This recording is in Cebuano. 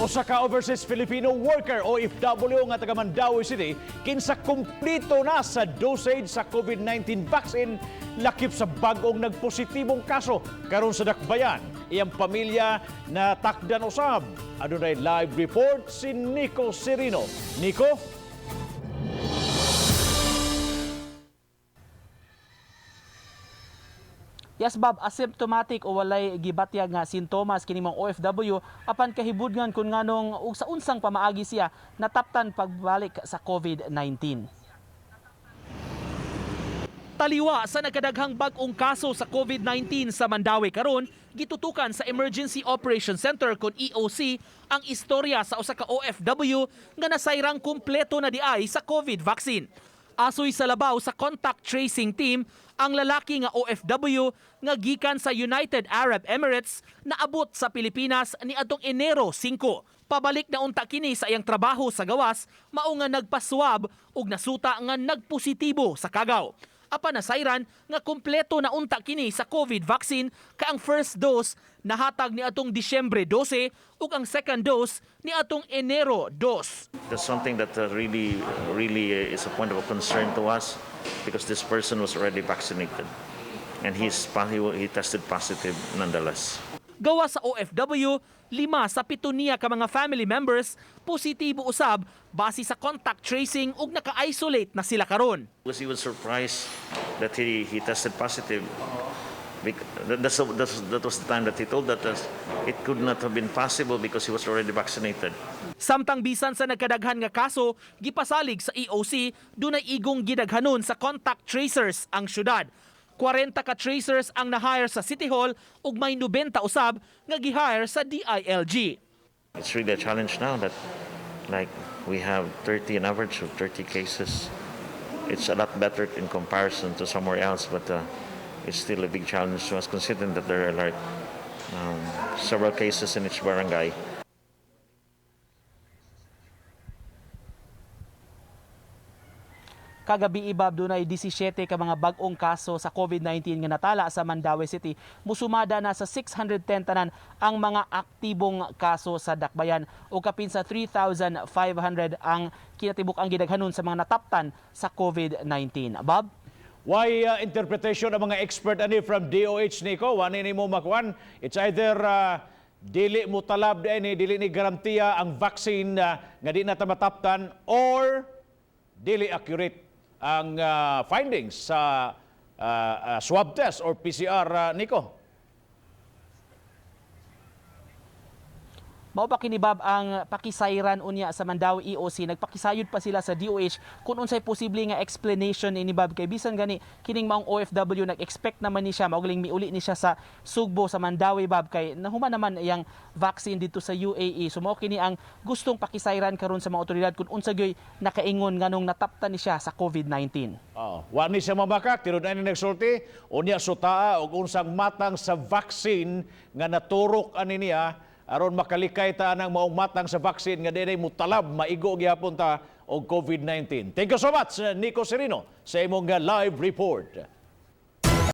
Usa ka overseas Filipino worker, OFW, nga taga Mandaue City kinsa kumpleto na sa dosage sa COVID-19 vaccine lakip sa bag-ong nagpositibong kaso karon sa Dakbayan. Iyang pamilya na takdan usab. Adunay live report si Nico Serino. Nico? Yes, Bob, asymptomatic o walay gibatyag nga sintomas kini mong OFW apan kahibudngan kung nganong ug sa unsang pamaagi siya nataptan pagbalik sa COVID-19. Taliwa sa nagkadaghang bag-ong kaso sa COVID-19 sa Mandaue karon, gitutukan sa Emergency Operation Center kon EOC ang istorya sa usa ka OFW nga nasayrang kumpleto na diay sa COVID vaccine. Asoy sa labaw sa contact tracing team ang lalaki nga OFW nga gikan sa United Arab Emirates naabot sa Pilipinas ni atong Enero 5. Pabalik na unta kini sa iyang trabaho sa gawas, mao nga nagpaswab ug nasuta nga nagpositibo sa kagaw. Apan nasayran nga kumpleto na unta kini sa COVID vaccine kay ang first dose nahatag ni atong Disyembre 12 ug ang second dose ni atong Enero 2. That's something that really, really is a point of concern to us because this person was already vaccinated and he tested positive nonetheless. Gawa sa OFW, 5 sa 7 niya ka mga family members positibo usab base sa contact tracing ug naka-isolate na sila karon. Because he was surprised that he tested positive. That was the time that he told that us it could not have been possible because he was already vaccinated. Samtang bisan sa nagkadaghan nga kaso, gipasalig sa EOC dunay igong gidaghanon sa contact tracers ang syudad. 40 ka tracers ang na-hire sa City Hall ug may 90 usab nga gi-hire sa DILG. It's really a challenge now that, like, we have 30, an average of 30 cases. It's a lot better in comparison to somewhere else, but it's still a big challenge to us considering that there are like several cases in each barangay. Kagabi, Bob, dunay 17 ka mga bag-ong kaso sa COVID-19 nga natala sa Mandaue City. Musumada na sa 610 tanan ang mga aktibong kaso sa Dakbayan o kapin sa 3,500 ang kinatibuk ang gidaghanon sa mga nataptan sa COVID-19. Bob? Why interpretation ng mga expert ani from DOH, Nico? Wani nimo makuan? It's either dili mo talab ni dili ni garantiya ang vaccine nga di na ta mataptan or dili accurate ang findings sa swab test or PCR, Nico. Mao pa kini, Bob, ang pakisayran unya sa Mandaue EOC. Nagpakisayod pa sila sa DOH kung unsay posible nga explanation ini, Bob, kay bisan gani kining maong OFW nag-expect naman ni siya mao galing miuli ni siya sa Sugbo sa Mandaue, Bob, kay nahuman naman iyang vaccine dito sa UAE. So mao kini ang gustong pakisayran karon sa mga otoridad kung unsa gyoy nakaingon nganong nataptan ni siya sa COVID-19. Oh, wa ni siya mamakak, tinud ani nagsulti, unya sutaa og unsang matang sa vaccine nga naturok ani niya aron makalikay ta ng maong matang sa vaccine nga dinay mutalab maigo gyapon ta og COVID-19. Thank you so much, Nico Serino, sa imong live report.